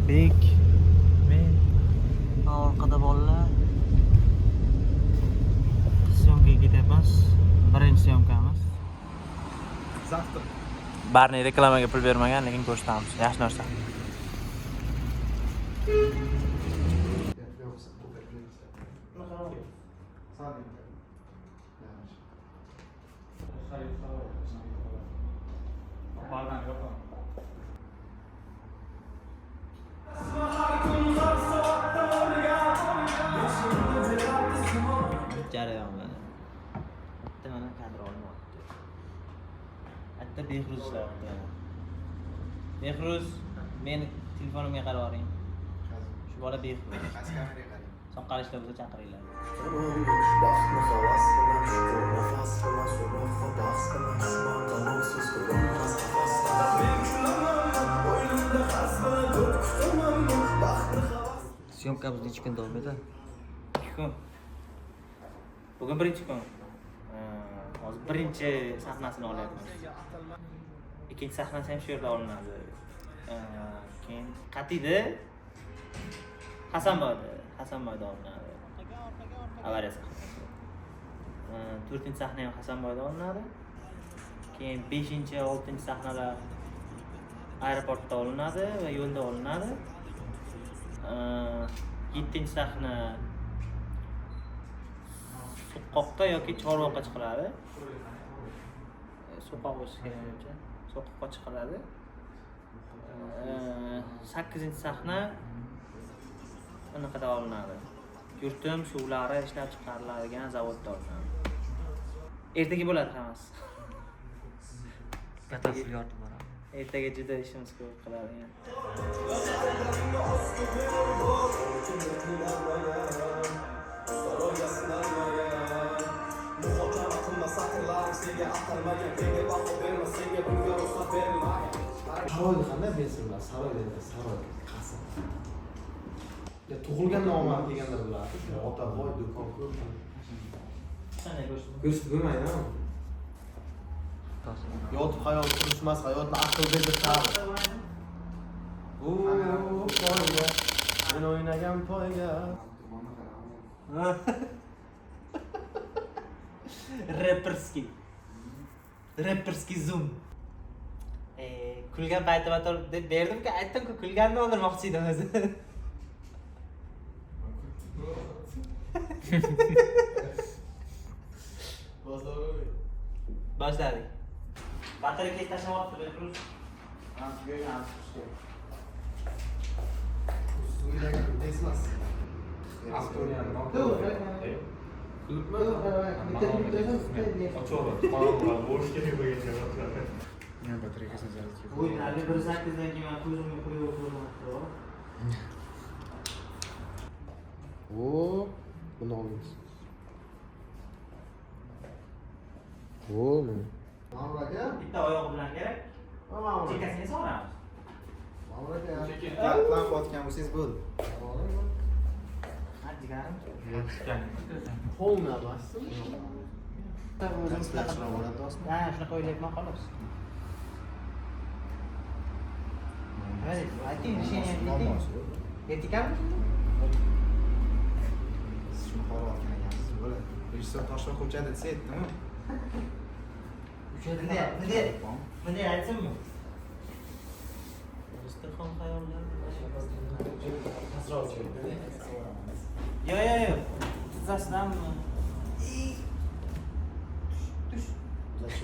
Bek, men orqada bolalar. Syomkaga ketyapmiz. Birinchi syomkamiz. Завтра. Barni reklamaga pul bermagan, lekin ko'rsatamiz. Yaxshi narsa. Jarayon mana. Bitta mana kadr olinyapti. Bitta Behruz ishlayapti mana. Behruz, meni telefonimga qarab oling. Shu bola Behruz. Soqol ishlab bo'lsa chaqiringlar. Baxtni havas qilma, shukur nafas qilma, so'roqqa bahs qilma, dushman qanunsiz ko'rinmas qafasda. Men kulaman, o'yinimda hasbini ko'p kutaman, baxtni havas. Syomkamiz necha kun davom etadi? 2 kun. Bugun birinchi kun. Hozir birinchi sahnasini olyapmiz. Ikkinchi sahnasi ham shu yerda olinadi. Keyin qatiydi. Hasanboyda, Hasanboyda olinadi. Avariya sahnasi. To'rtinchi sahna ham Hasanboyda olinadi. Keyin 5-chi, 6-sahnalar aeroportda olinadi va yo'lda olinadi. 7-sahna So'qoqqa yoki Chorvoqqa chiqiladi. So'qoq bo'lishi kerak menimcha. So'qoqqa chiqiladi. 8-sahna anaqada olinadi. Yurtim suvlari ishlab chiqariladigan zavodda olinadi. Ertaga bo'ladi hammasi. Batafsil yoritib boramiz. Ertaga juda ishimiz ko'p qiladigan. Saroyni qanday bilsinlar? Saroy dedi, saroy qasr. Ya tug'ilgandan omad kelganlar biladi. Ota boy, do'kon ko'p. Qanday ko'rsin? Ko'rsatib bo'lmaydimi? Yotib hayot qurishmas, hayotni aql bezib. U poyga, men o'ynagan poyga. Reperskiy. Reperskiy zoom. Kulgan payti bator deb berdim-ku, aytdim-ku, kulganni oldirmoqchi edim o'zi. Boshladik. Batareykani tashlayapti Behruz. Siz o'ylagan esmas. O'yin hali 1.8 dan keyin man ko'zimga qo'yib ko'ryapti. O, buni oldingiz. O, mana. Ma'mur aka. Bitta oyog'i bilan kerak. Ma'mur. Chekkasiga solamiz. Ma'mur aka. Plan qilayotgan bo'lsangiz bo'ldi. Ha, jigarim. Polni emasmi? Ha, shunaqa o'ylayapman xolos. Nima deysiz? Ayting, решение ayting. Vertikalmi shunda? Siz shuni xohlayotgan ekansiz, bo'ladi. Rejissor Toshloq ko'chada desa aytdimi? Bunday, bunday, bunday aytsinmi? Dasturxon xayollar. Yo'q, yo'q, yo'q. Tizzasidanmi? Tush. Tush.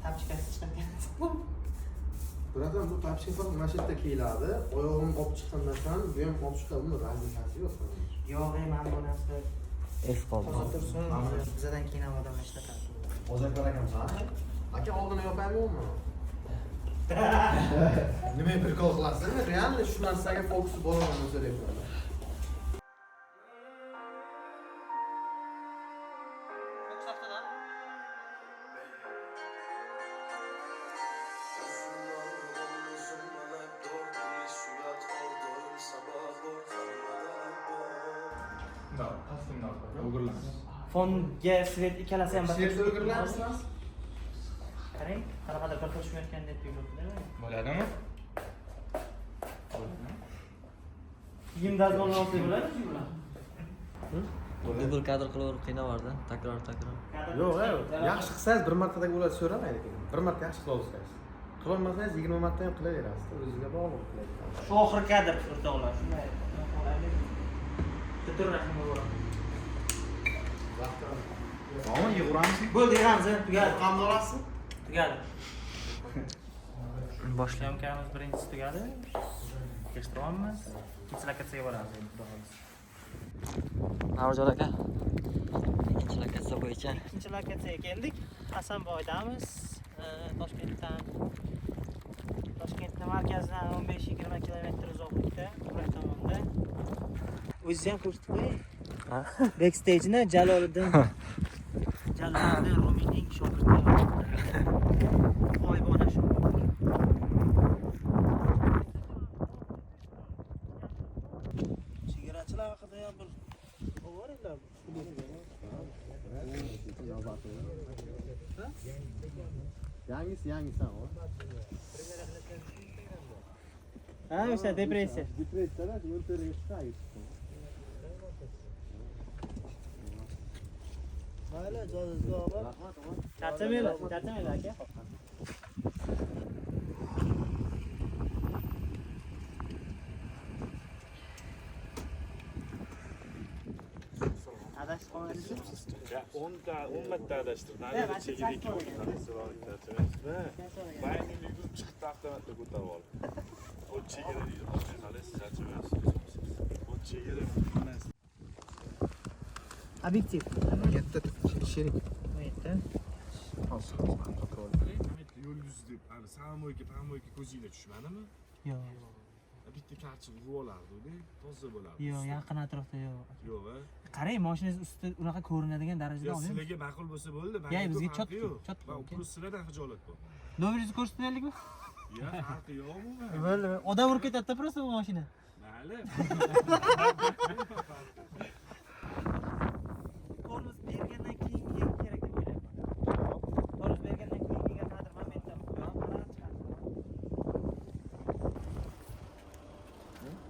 Tapchikasi chiqargan. Братан, bu tapchika faqat mana shu yerda kiyiladi. Oyog'im olib chiqqan narsam, bu ham olib chiqadi, buni разница si yo'q. Yo'q, mana bu narsa Es qoldi. toza tursin, bizadan keyin ham odamlar ishlatadi. Ozaklar akamsan. Aka oldini yopaymi yo'qmi? Nima прикол qilasiz? Реально shu narsaga fokusi bo'laman so'rayapman. Fokus haftada. Fonga svet ikkalasi ham Svetni o'girlamisiz? Qarang, qanaqadir bir xil tushmayotgandek tuyuladi. Bo'ladimi? Kiyim dazmolni olsak bo'ladimi shu bilan? Dubl kadr qilaverib qiynavardi. Takror takror. Yo'q, yaxshi qilsangiz bir martadagi bo'ladi so'ramaydi keyin. Bir marta yaxshi qila olsangiz. Qilolmasangiz 20 marta ham qilaverasiz. O'zingizga bog'liq qiladigan. Shu oxir kadr o'rtoqlar, shunday. Tutur rahimov. Tamam, yig'uramiz. Bo'ldi, yig'amiz, tugadi. Qanday olasiz? Tugadi. Boshlaymiz. Syomkamiz birinchisi tugadi. Yig'ishtiryapmiz. Ikkinchi lokatsiyaga boramiz endi, xudo xohlasa. Navro'zjon aka. Ikkinchi lokatsiya bo'yicha Ikkinchi lokatsiyaga keldik. Hasanboydamiz. Toshkentdan Toshkentning markazidan 15-20 kilometr uzoqlikda, Qurak tomonda. O'zingiz ham ko'rsatib qo'ying. Backstage'ni Jaloliddin Jaloliddin Rumiyning shogirdi. G'oyibona shogirdi. Chegarachilar haqida ham bir ovoringlar. Yangisi, yangisi ham. Ha, o'sha depressiya. Depressiyada yo'l to'riga chiqadi. Mayli, ijozangizga olib. Charchamanglar, charchamanglar aka. Adashib qolmadingizmi? 10 ta 10 marta adashtirdi. Ha, Ana mana chegida shu ikki sakson Bayni yugurib chiqdi avtomatda ko'tarib oldi. O chegara deydi. Hali siz charchamayapsiz. O chegara emas. Obyektiv. Katta sherik. Bu yerda. Hozir, hozir qotirib oldim. Yo'l yuzi deb, ana samoyka, pamoyka ko'zingga tushmadimi? Yo'q. Bitta karchi urib olardi-da, toza bo'lardi. Yo'q, yaqin atrofda yo'q. Yo'q, a? Qarang, mashinangiz usti unaqa ko'rinadigan darajada Ya olmaymiz. sizlarga ma'qul bo'lsa bo'ldi, Ya, menga bizga farqi chotki, yo'q. chotki, Man aka. pul sizlardan xijolat bo'l. Nomeringizni ko'rsatmaylikmi? Ya, farqi yo'q umuman. Bo'ldi. Odam urib ketadi-da просто bu mashina. Mayli. Tormoz bergandan keyingi kerak deb o'ylayman. Tormoz bergandan keyingi kadr momentda qo'yib, qarab chiqadi.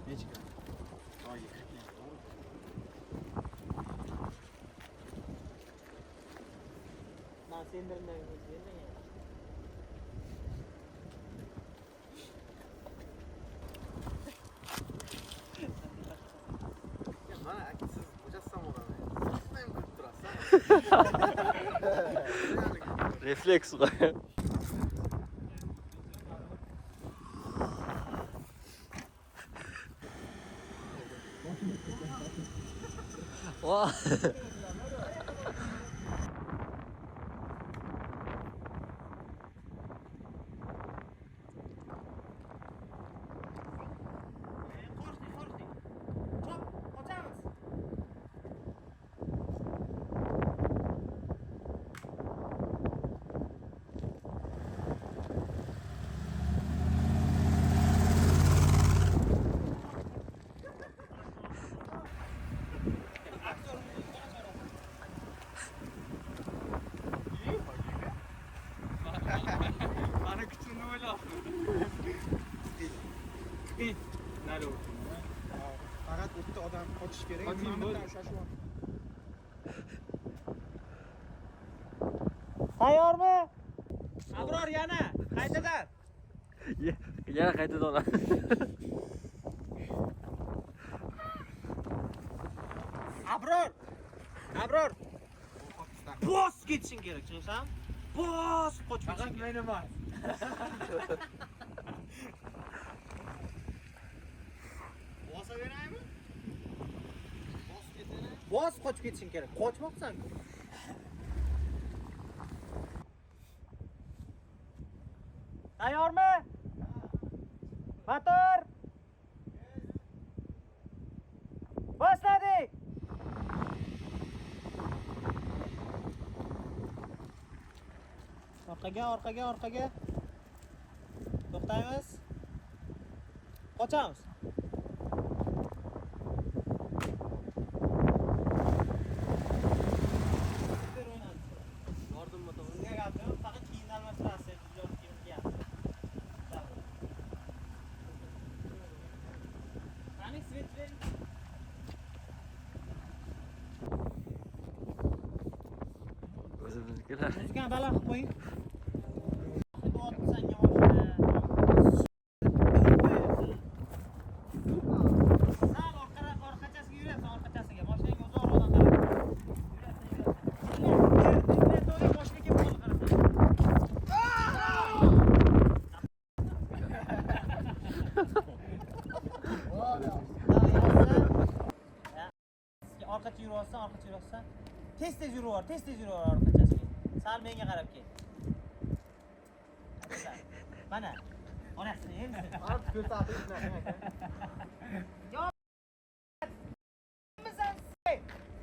Necha? Toyga kirib ketdi. Man sendirimdan o'tib. Mana aka siz mujassam odam. Siz ham kulib turasiz. Refleks qo'y. Voh. Qo'rqdik, qo'rqdik. Chop, qochamiz. Mani kuchimni o'ylab. Nari o'tdim. Faqat bitta odam qochish kerak. Qoching, bo'ldi. Tayyormi? Abror yana qaytadan. Yana qaytadan olamiz. Abror. Abror. Bosib ketishing kerak, tushunsan? Bosib qochib ketishing kerak. Men emas. Bosa beraymi? Bosib ketaymi? Bosib qochib ketishing kerak. Qochmoqsan-ku. Tayyormi? Motor. Boshladik. Orqaga, orqaga, orqaga. To'xtaymiz. Qochamiz. Gap yo'q, faqat kiyimni almashtirasiz, kiyim kiyasiz. Qani svet bering. O'zimiznikilar. Muzikani baland qilib qo'ying. Sanga mashina. Sal orqachasiga yurapsan, orqachasiga. Mashinangga uzoqroqdan qarab. Yurapsan, yurapsan. Mashina kelib qoldi, qarasan. Orqacha yuryapsan, orqacha yuryapsan. Tez-tez yuraver, tez-tez yuraver orqachasiga. Sal menga qarab kel. Mana. Onasini endi. Ko'rsatib aka.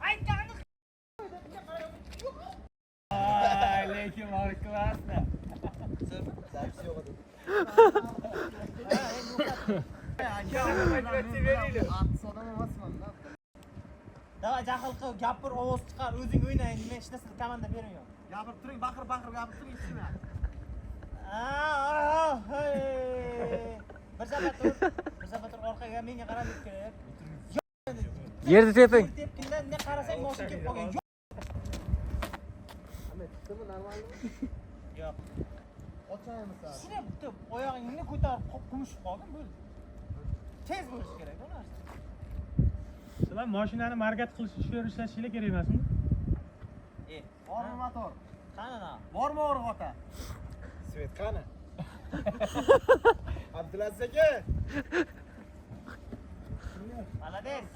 Aytganini Ay, lekin bor klassda. Давай jahl qil, gapir, ovoz chiqar, o'zing o'yna endi, men hech narsa komanda bermayman. Gapirib turing, baqirib baqirib gapirib turing, eshitmayapti. Bir safar tur, bir safar tur orqaga menga qarab yurib kerak. Yerni teping. Tepkinda ne qarasang mashina kelib qolgan. Chiqdimi, normalmi? Yo'q. Ochaymi sal? Shuni bitta oyog'ingni ko'tarib qumishib qoldim, bo'ldi. Tez bo'lishi kerak bu narsa. Sizlar mashinani markat qilish uchun ishlashinglar kerak emasmi? E, Bormi motor? Qani na? Bormi o'riq ota? Svet qani? Abdulaziz aka. Молодец.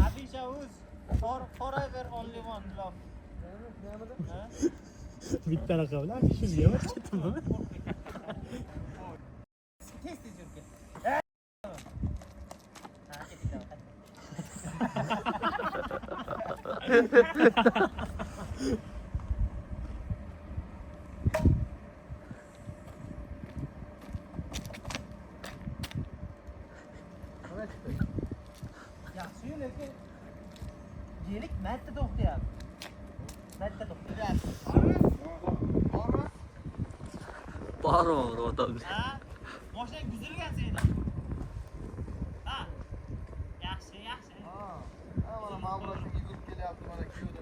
Afisha uz. Forever only one love. Nimada? Ha? Bitta raqam bilan shunga ketdimi? Tez tez yurib ket. Ha, ketdik, давай, qayt. Nima chiqdi? Yaxshi, lekin gelik marta to'xtayapti. Marta to'xtayapti. Bormi? Bormi o'rtoq? Ha? Mashinang buzilgan seni. Ha. Yaxshi, yaxshi. Ha. Ha, mana Ma'mur aka yugurib kelyapti, mana kuyovda.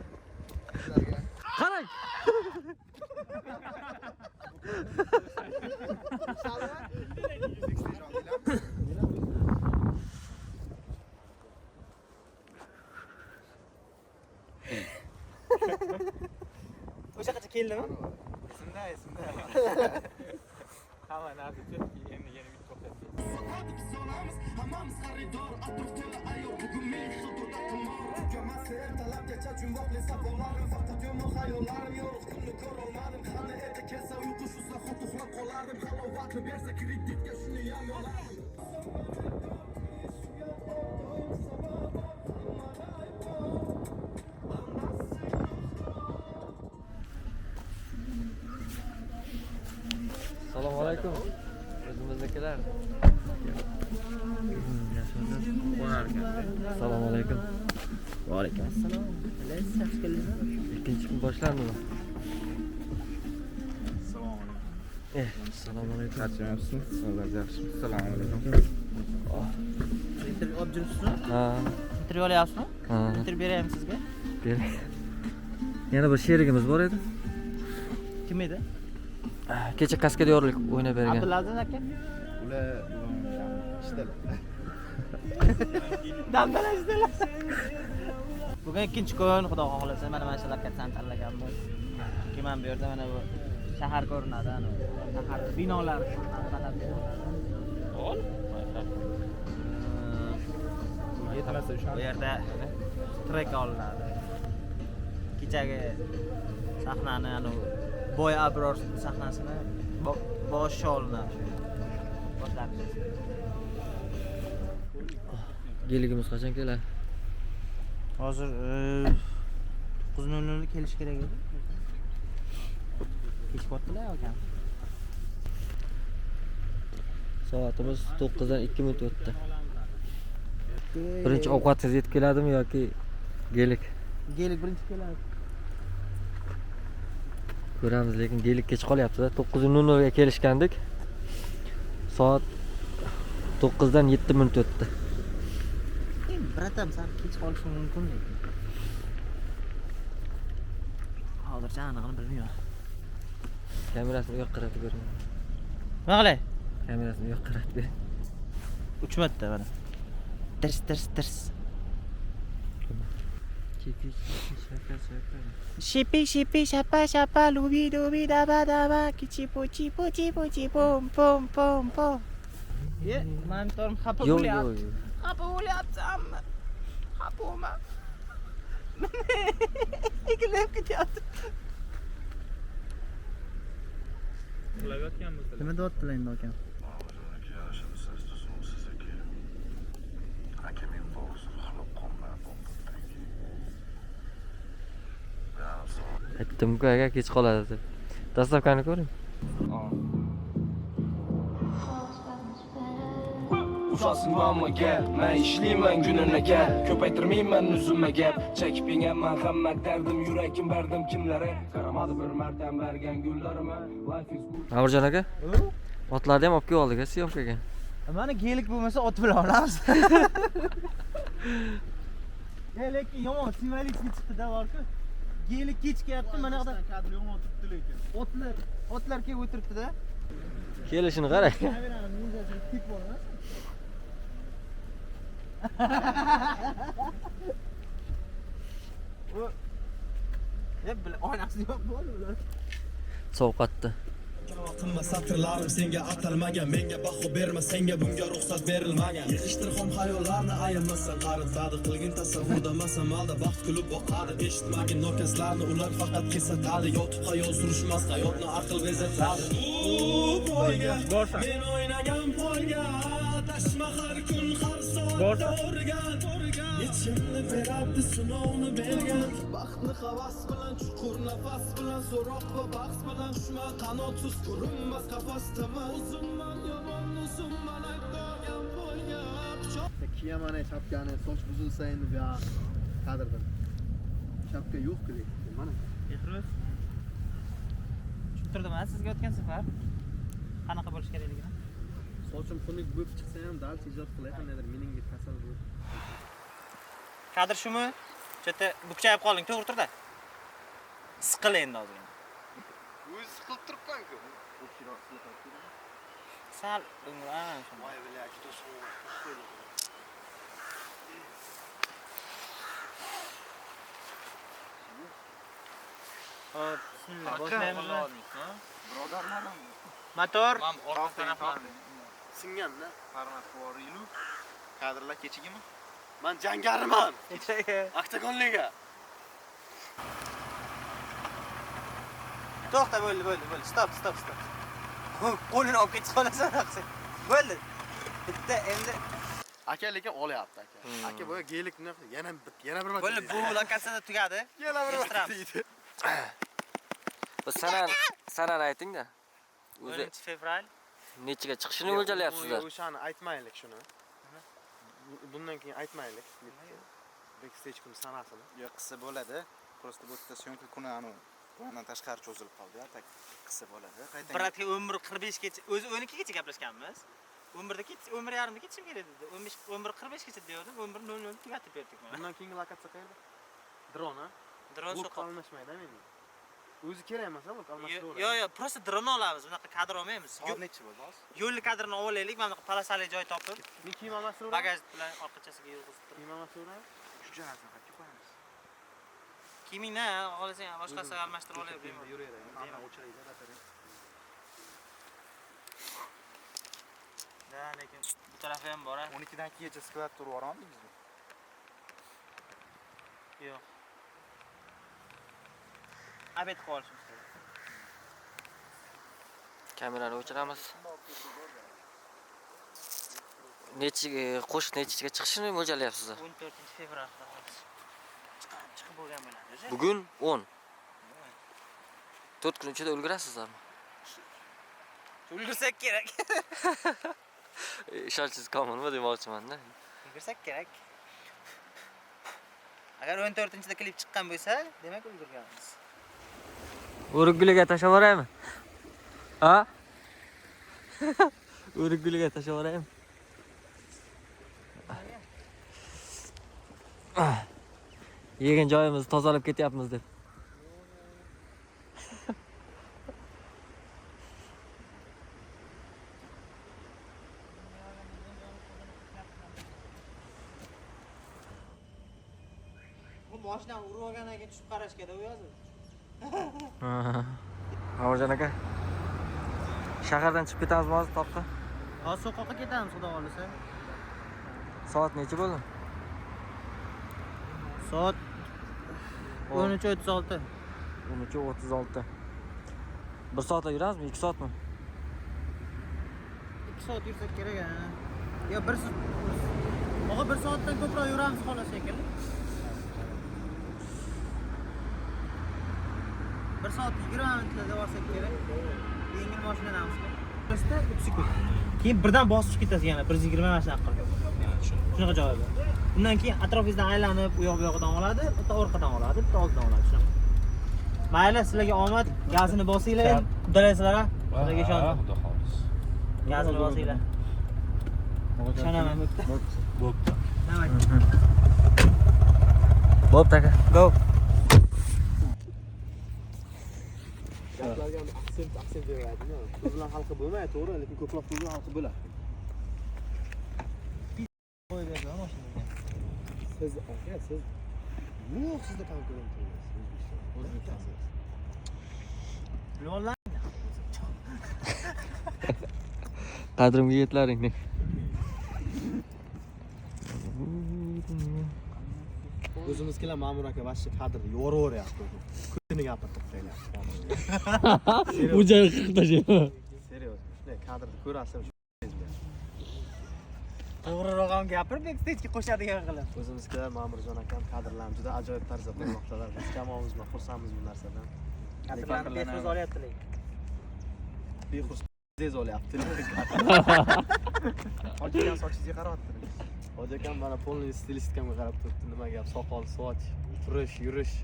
Sizlarga. Qarang. Salmi? O'sha qachon keldimi? Esimda, esimda. Hamma narsa chunki endi yana bitta to'xtatdi. Hammamiz xaridor, atrof to'la ayol. Bugun ming xil to'da qimor. Tugamas ertalabgacha jumboqli savollarim, faqat yomon xayollarim yorug' kunni ko'rolmadim. Qani erta kelsa uyqu shu zahot uxlab qolardim. Halovatni bersa kreditga shuni ham yolardim. Assalomu alaykum. O'zimiznikilar. Assalomu alaykum. Va alaykum assalom. Qalaysiz, yaxshi keldingizmi? Ikkinchi kun boshlandimi? Assalomu alaykum. Assalomu alaykum. Charchamayapsizmi? Yaxshimi? Assalomu alaykum. Intervyu olib yuribsizmi? Ha, Intervyu olyapsizmi? ha. Intervyu beraymi sizga? Bering. Yana bir sherigimiz bor edi. Kim edi? Kecha kaskadyorlik o'ynab bergan. Abdulaziz aka. Ular ishdalar. Damdalashdilar. Bugun ikkinchi kun, xudo xohlasa, mana shu lokatsiyani tanlaganmiz. Chunki mana bu yerda mana bu shahar ko'rinadi, ana shahar binolari ko'rinadi, baland binolar. Yetmasa Bu yerda trek olinadi. Kechagi sahnani, ana Boy Abror sahnasini boshi olinadi shu yerda. Boshlanishi. Geligimiz qachon keladi? Hozir 9:00 da kelish kerak edi. Kechikayaptilar akam. Soatimiz 9 dan 2 minut o'tdi. Birinchi ovqatingiz yetib keladimi yoki gelik? Gelik birinchi keladi. Ko'ramiz, lekin gelik kech qolyapti-da. 9:00 ga kelishgandik. Soat 9dan 7 minut o'tdi. Bratam, sal kech qolishim mumkin lekin. Hozircha anig'ini bilmayman. Kamerasini u yoqqa qaratib bering. Nima qilay? Kamerasini u yoqqa qaratib bering. 3 marta mana. Tirs tirs tirs. Shipi shipi shapa shapa lubi dubi daba daba kichipu chipu chipu chipum pum pum pum. Ye, monitorim xafa Yo'q, bo'lyapti. yo'q, yo'q. Xafa bo'lyapsanmi? Xafa bo'lma. Egilib ketyapti. Nima deyaptilar endi akam? Aytdim-ku aka kech qoladi deb. Dastavkani ko'ring. Uzasin mamma gel, men ishlayman kunina gel. Ko'paytirmayman uzunma gap. Chekib yenganman hamma dardim, yuragim berdim kimlara. Qaramadi bir martam bergan gullarimga. Life is good. Ma'murjon aka. Otlarni ham olib kelib oldik syomkaga. Mana gelik bo'lmasa ot bilan olamiz. Ya lekin yomon simvolik chiqdi-da borku. Gelik kech kelyapti, mana yoqda Kadr yomon turibdi lekin. Otlar kelib o'tiribdi-da. Kelishini qarang. Kamerani muzasiga tepib olmasin. U Ya oynasi yo'q bo'ldi ular. Sovqatdi. Qilma satrlarim senga atalmagan, menga baho berma, senga bunga ruxsat berilmagan. Yig'ishtir xom xayollarni ayamasan, qaritadi qilgin tasavvurda masamalda baxt kulib boqadi. Eshitmagin nokaslarni, ular faqat kesatadi. Yotib xayol surishmas, hayotni aql bezatadi. U poyga, men o'ynagan poyga, tashma har kun har soatda o'rgan. Yechimni beradi sinovni bergan. Baxtni havas bilan, chuqur nafas bilan, so'roq va bahs bilan tushma qanotsiz ko'rinmas qafasdaman. O'zimman yomon, o'zimman aybdorgan poyga. Kiyaman shapkani, soch buzilsa endi bu yoq kadrdan. Shapka yo'q-ku lekin mana. Behruz. Tushuntirdim sizga o'tgan safar qanaqa bo'lish kerakligini. Sochim xunuk bo'lib chiqsa ham dal ijod qilay, qandaydir meningga kasal bo'lib. Kadr shumi? Cho'ta bukchayib qolding, to'g'ri turda. Siqil endi ozgina. O'zi siqilib turibman-ku. Sal o'ngra. Voy billahi, juda sovuq qo'ydi. Hop, bismillah, boshlaymiz. Motor. Singanda. Format qilib kadrlar kechigimi? Men jangariman. Oktagonliga. To'xta, bo'ldi, bo'ldi, bo'ldi. Stop, stop, stop. Qo'lini olib ketib qolasan raqsga. Bo'ldi. Bitta endi Aka lekin olyapti aka. Aka boya gelik nima qildi? Yana bir marta. bo'ldi, bu lokatsiyada tugadi. Yana bir marta deydi. Bu sanani ayting-da. O'zi 10 fevral. nechiga chiqishini mo'ljallayapsizlar? O'shani aytmaylik shuni. Bundan keyin aytmaylik. Backstage kun sanasini. Yo'q, qissa bo'ladi. Просто bu yerda syomka kuni anu plandan tashqari cho'zilib qoldi, ya, tak qissa bo'ladi. Qaytanga Bratga 11:45 gacha, o'zi 12 gacha gaplashganmiz. 11da ket, 11:30da ketishim kerak dedi. 15 11:45 gacha degandim, 11:00 tugatib berdik mana. Bundan keyingi lokatsiya qayerda? Dron, ha? Dron Luk so'qoq. almashmaydi endi. O'zi kerak emas, luk almashtiraveradi. Yo'q, yo'q, просто dron olamiz, bunaqa kadr olmaymiz. Soat nechi bo'ldi hozir? Yo'lli kadrni olib olaylik, mana bunaqa palasali joy topib, Men kiyim almashtiraveraman. bagaj bilan orqachasiga yurg'izib turib. Kiyim almashtiraveraman. Shuncha narsani qayerga qo'yamiz? Kiyimingni olasang, boshqasiga almashtirib olaylik. Yuraveradi. Hamma o'chiraydi, batareya. Da, lekin bu tarafi ham bor. 12 dan keyingacha sklad turib yuborolmaymizmi? Yo'q. Obed qilib olishimiz kerak. Kamerani o'chiramiz. Nechiga qo'shiq nechiga chiqishini mo'ljallayapsizlar? 14 fevral xudo xohlasa. Chiqib bo'lgan bo'ladi o'zi. Bugun 10. 4 kun ichida ulgurasizlarmi? Ulgursak kerak. Ishonchingiz komilmi demoqchiman-da. Ulgursak kerak. Agar 14-da klip chiqqan bo'lsa, demak ulgurganmiz. O'rik guliga tashlab yuboraymi? Ha? O'rik guliga tashlab yuboraymi? Yegan joyimizni tozalab ketyapmiz deb. Bu mashinani urib olgandan keyin tushib qarashga-da u yozib. G'amurjon aka. Shahardan chiqib ketamizmi hozir toqqa? Hozir so'qoqqa ketamiz, xudo xohlasa. Soat necha bo'ldi? Soat 13:36. 13:36. 1 soatda yuramizmi? 2 soatmi? 2 soat yursak kerak ha. Yo 1 soat. Og'a 1 soatdan ko'proq yuramiz xolos shekilli. 1 soat 20 minutlarda borsak kerak. Yengil mashinadamiz. Pastda 3 sekund. Keyin birdan bosib chiqib ketasiz yana 120 mana shunaqa qilib. Shunaqa joyi bor. Undan keyin atrofingizdan aylanib, u yoq bu yoqdan oladi, bitta orqadan oladi, bitta oldidan oladi shunaqa. Mayli, sizlarga omad, gazini bosinglar, uddalaysizlar ha. Xudoga ishondim. Xudo xohlasa. Gazini bosinglar. Ishonaman. Bo'pti. Давай. Bo'pti aka. Go. Gaplarga ham aksent beriladi-da. Pul bilan hal qilib bo'lmaydi, to'g'ri, lekin ko'proq pul bilan hal qilib bo'ladi. Qo'yib berdi mashinaga. Siz aka, siz yo'q, sizda konkurent yo'q. O'zbekistonda. Bilollar. Qadrimga yetlaring. O'zimizkilar Ma'mur aka vashshi kadrni yoraveryapti. Kutini gapirib to'xtayapti. Bu joyga qirib tashlayman. Serios, shunday kadrni ko'rasiz. To'g'riroq ham gapirib, backstage'ga qo'shadigan qilib. O'zimizkilar Ma'murjon akam kadrlarni juda ajoyib tarzda qo'ymoqdalar. Biz jamoamiz bilan xursandmiz bu narsadan. Kadrlarni behruz olyapti lekin. Behruz tez olyapti. Hoji akam sochingizga qarayapti. Hoji akam mana polniy stilistikamga qarab turibdi. Nima gap, soqol, soch, turish, yurish.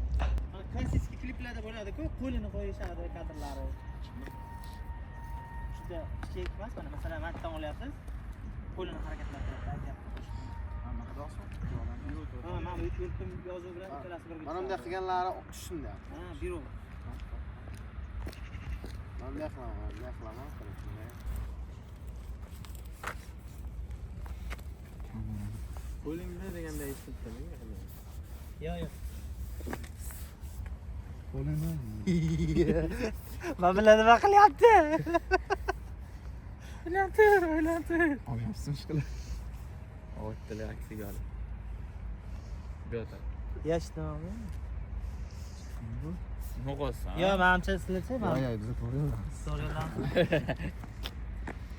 Klassik kliplarda bo'ladi-ku, qo'lini qo'yishadi kadrlari. Juda kichik emas, mana masalan, matdan olyapsiz, qo'lini harakatlantiradi, aytyapti. Ha, mana bu yurtim yozuv bilan ikkalasi birga. Mana bunday qilganlari tushsin deyapti. Ha, biro. Mana bunday qilaman, mana bunday qilaman, shunday. Qo'lingda deganda eshitildi menga. Yo'q, yo'q. Mana bular nima qilyapti? O'ylantir, o'ylantir. Olmayapsizmi ishqilib? O'tdilar aksiga olib. Bu Yosh nima? Nima qilsan? Yo'q, manimcha sizlarchi, Yo'q, yo'q, biz to'g'ri yo'ldamiz. To'g'ri yo'ldamiz.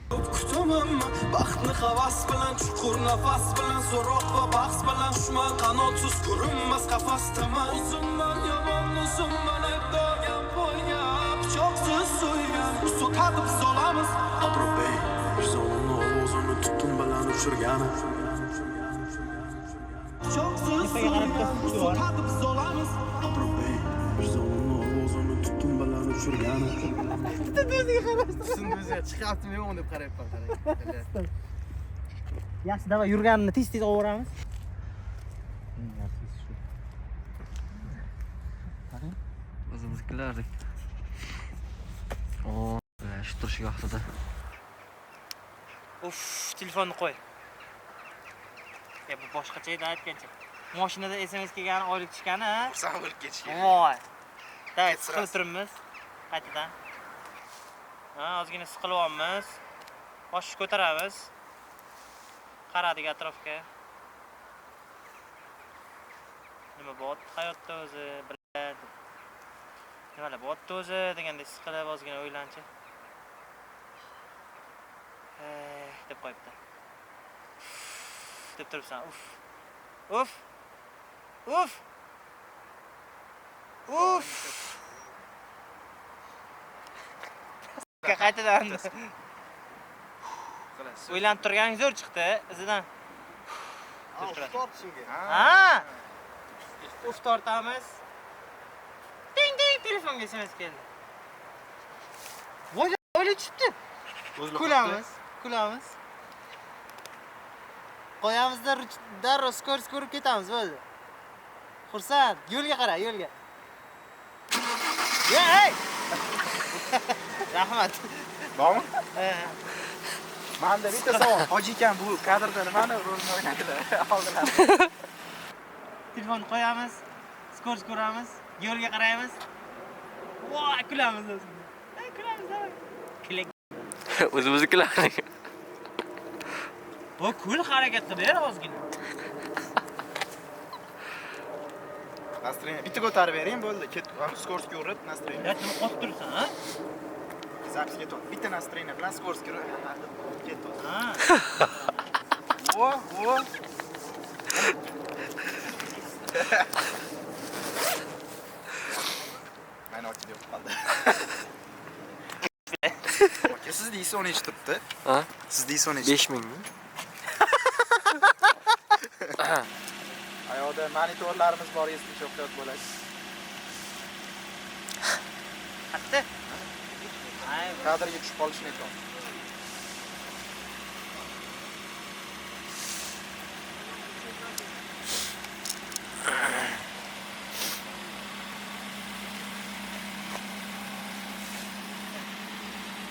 Kutamanmi baxtni havas bilan, chuqur nafas bilan, so'roq va bahs bilan, dushman qanotsiz ko'rinmas qafasdaman. O'zimdan yomon o'zimman ebdogan poyga, pichoqsiz so'ygan so'tatib solamiz. Abrobey 110 ovozini tutun bilan uchirgani. Pichoqsiz so'ygan so'tatib solamiz. Abrobey 110 ovozini tutun bilan uchirgani. Sizning o'ziga chiqyaptimi yo'qmi deb qarayapman, qarang. Yaxshi, давай yurganini tez-tez olib. O'zimiznikilardik. O, shu turish yoqdi. Uff, telefonni qo'y. Ya bu boshqacha edi aytgancha. Mashinada SMS kelgani, oylik tushgani, ha? Xursand bo'lib ketish kerak. Voy. Давай, siqilib turibmiz. Qaytadan. Ha, ozgina siqilyapmiz. Boshni ko'taramiz. Qaradik atrofga. Nima bo'lyapti hayotda o'zi, biladi. Nimalar bo'lyapti o'zi degandek siqilib ozgina o'ylanchi. Deb qo'yibdi. Deb turibsan. Uf. Uf. Uf. Uf. Qaytadan. O'ylanib turganing zo'r chiqdi, izidan. Deb turadi. Tortishimga. Ha. Uf tortamiz. Ding ding telefonga SMS keldi. Voy, o'yla tushibdi. Kulamiz, kulamiz. Qo'yamizda darrov скорость ko'rib ketamiz, bo'ldi. Xursand, yo'lga qara, yo'lga. Ya, ey! Rahmat. Bormi? Ha. Manda bitta savol. Hoji akam bu kadrda nimani rolini o'ynadilar? Oldilar. Telefonni qo'yamiz, скорость ko'ramiz, yo'lga qaraymiz. Voy, kulamiz o'zimiz. Ey, kulamiz, давай. Kulik. O'zimizni kulardik. Bu kul harakat qilib ber ozgina. Настроение bitta ko'tarib bering, bo'ldi. Ket, скорость urib, настроение. Ya, nima qotib turibsan, ha? Запись ketyapti. Bitta настроение bilan скорость urib, ketdi. Ha. Vo, vo. Meni ochib yo'q qoldi. Aka, siz deysiz 10 turibdi. Ha? Siz deysiz 10 5000 mi? Ayoqda monitorlarimiz bor, eski cho'qyot bo'ladi. Qatta? Kadrga tushib qolishini aytyapti.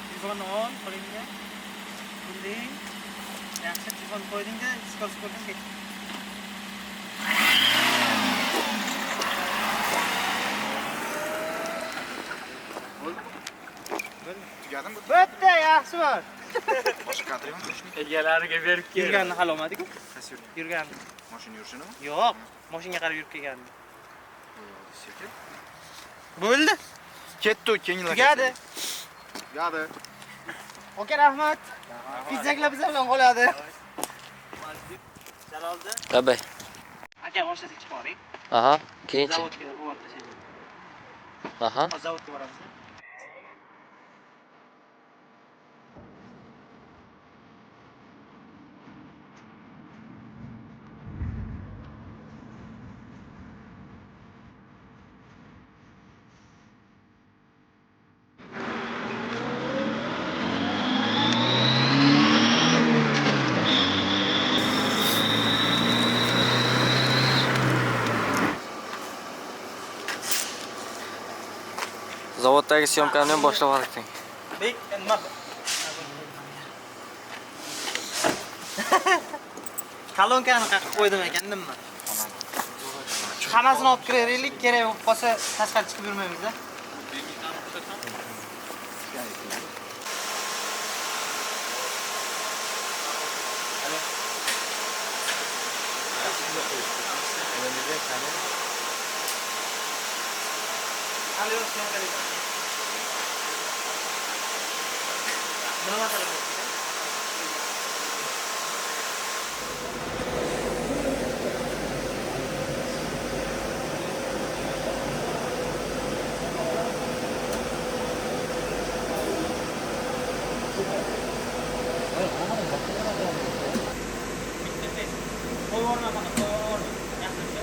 Telefonni ol, qo'lingga. Bilding. Yaxshi telefon qo'ydingda, скорость ko'rding, ketdi. Tugadimi bu? Bitta yaxshi bor. Boshqa kadr yo'qmi? Mashina Egalariga berib kel. Yurganini hali olmadik-ku. qaysi yurgan? Yurganini. Mashina yurishinimi? Yo'q, mashinaga qarab yurib kelgandi. Sekin. Bo'ldi. Ketdi, keyingi Tugadi. Tugadi. Aka, rahmat. Pizzalar biz bilan qoladi. Jaloldi. Labay. Aka, mashinasiga chiqib oling. Aha, keyinchi. Zavodga borib tashlaydi. Aha. Hozir zavodga boramiz. Zavoddagi syomkani ham boshlab oldik. Bek, nima? Kolonkani qaqib qo'ydim ekan, nima? Hammasini olib kiraveraylik, kerak bo'lib qolsa tashqari chiqib yurmaymiz-da. Hali yo'q, syomka deyman. Nima masala bo'ldi? Bitta test. Qo'yib yuborma faqat, qo'yib yuborma. Yaxshi.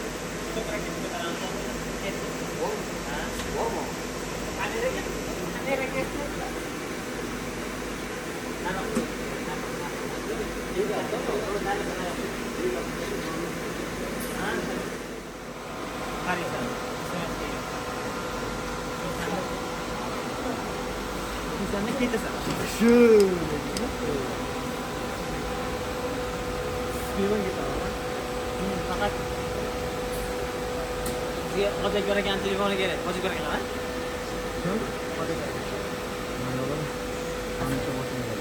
Ko'krakka ko'taramiz. Ketdi. Ha? Bormi? Kameraga, kameraga. Mana. Qaraysan. SMS kelgan. Insonni ketasan. Shu. Spion ketaman. Faqat bizga Hoji Akbar akani telefoni kerak. Hoji Akbar aka, ha? Kim? Hoji Akbar. Ancha mashina bor.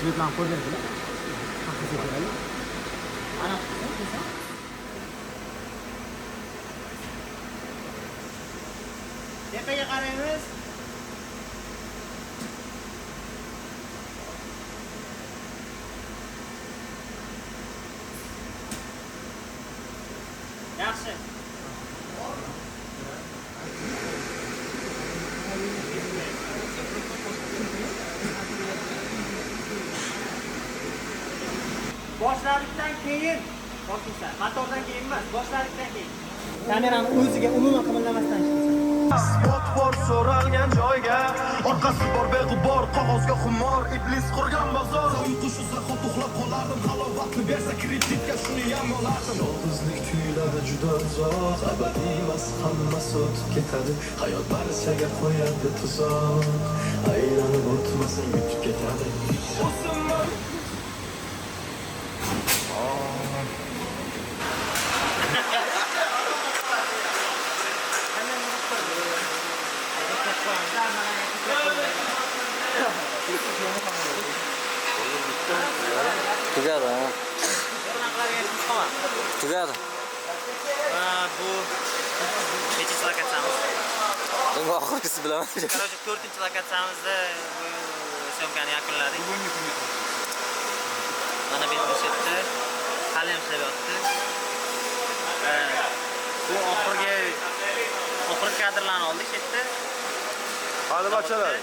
Svetlarni ko'rgansizlar? Qanaqa svetlar? Ana, qilsin. Tepaga qaraymiz. Yaxshi. Boshlarlikdan keyin boshlaysan. Motordan keyin emas, boshlarlikdan keyin. Kamerani o'ziga umuman qimirlamasdan ishlasan. Isbot bor so'ralgan joyga, orqasi bor beg'ubor qog'ozga xumor, iblis qurgan bozor. Uyqu shu zahot uxlab qolardim, halovatni bersa kreditga shuni ham olardim. Yolg'izlik tuyuladi juda uzoq, abadiy emas hammasi o'tib ketadi. Hayot barchaga qo'yadi tuzoq, aylanib o'tmasa yutib ketadi. O'zimman. Tugadi, ha. Tugadi. Bu nechinchi lokatsiyamiz? Eng oxirgisi bilaman. Короче, 4-chi lokatsiyamizda bu syomkani yakunladik. Bugungi kunga. Mana bu yerda hali ham ishlab yotdi. Bu oxirgi kadrlarni oldik shu yerda. Hadi bachalar.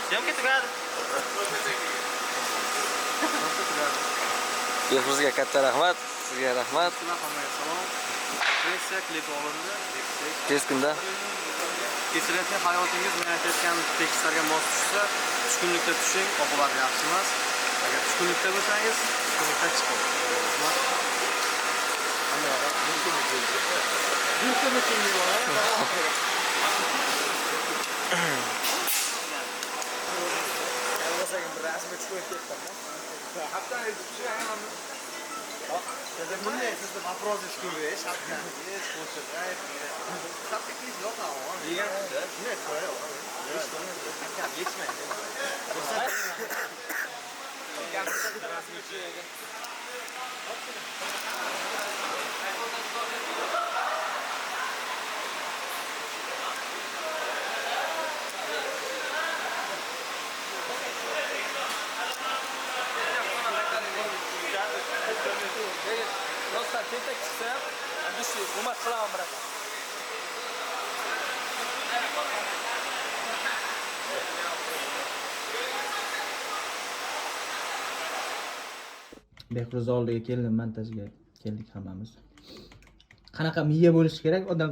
Syomka tugadi. Behruzga katta rahmat, sizga rahmat. Hammaga salom. Pressiya klip olindi. Tez kunda. Kechirayotgan hayotingiz men aytayotgan tekstlarga mos tushsa, tushkunlikda tushing, oqibati yaxshi emas. Agar tushkunlikda bo'lsangiz, tushkunlikdan chiqing. Rahmat. Bunday sizni вопрос ishkuvi, shapkangiz, qo'shiq, shapka kiyish yoqadi. Shunday chiroyli. Shapka yechmaydi. Rostdan tentak chiqsa ham, dushi hurmat qilaman, biroq. Behruz oldiga keldim, montajga keldik hammamiz. Qanaqa miya bo'lishi kerak odam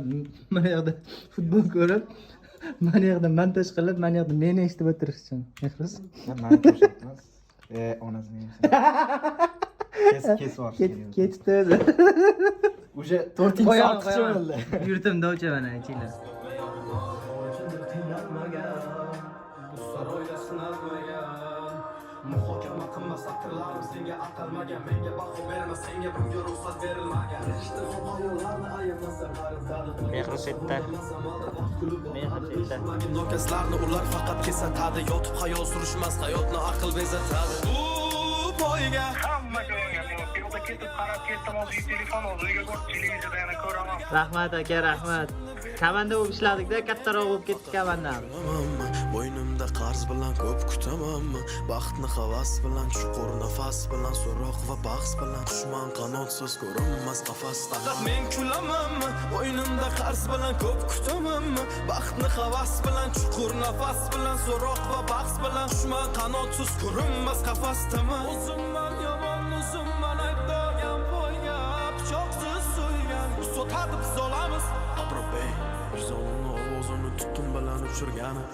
mana yoqda futbol ko'rib, mana yoqda montaj qilib, mana yoqda meni eshitib o'tirish uchun. Behruz. Mani ko'rsatmas. Onasini yemsin. Kes bor. Ketdi o'zi. Уже 4-soatcha bo'ldi. Yurtimda o'cha mana ichinglar. Bu saroyda sinalmagan, muhokama qilma satrlarim senga atalmagan, menga baho berma, senga bunga ruxsat berilmagan. Xayollarni ayamasa qaritadi. Behruz chetda. Behruz chetda. Nokaslarni ular faqat kesatadi, yotib xayol surishmas, hayotni aql bezatadi. Bu poyga Hamma joyga yo'lda ketib qarab ketdim, hozir telefon o'ziga ko'rib televizorda yana ko'raman. Rahmat aka, rahmat. Komanda bo'lib ishladik-da, kattaroq bo'lib ketdik komanda. Bo'ynimda qarz bilan ko'p kutamanmi, baxtni havas bilan, chuqur nafas bilan, so'roq va bahs bilan, dushman qanotsiz ko'rinmas qafasda. Faqat men kulamanmi, bo'ynimda qarz bilan ko'p kutamanmi, baxtni havas bilan, chuqur nafas bilan, so'roq va bahs bilan, dushman qanotsiz ko'rinmas qafasdami. O'zimman yomon, o'zimman aybdorgan poyga, pichoqsiz so'ygan, sotadi biz olamiz. Abrobey, vijdonimni ovozini tutun bilan o'chirgani.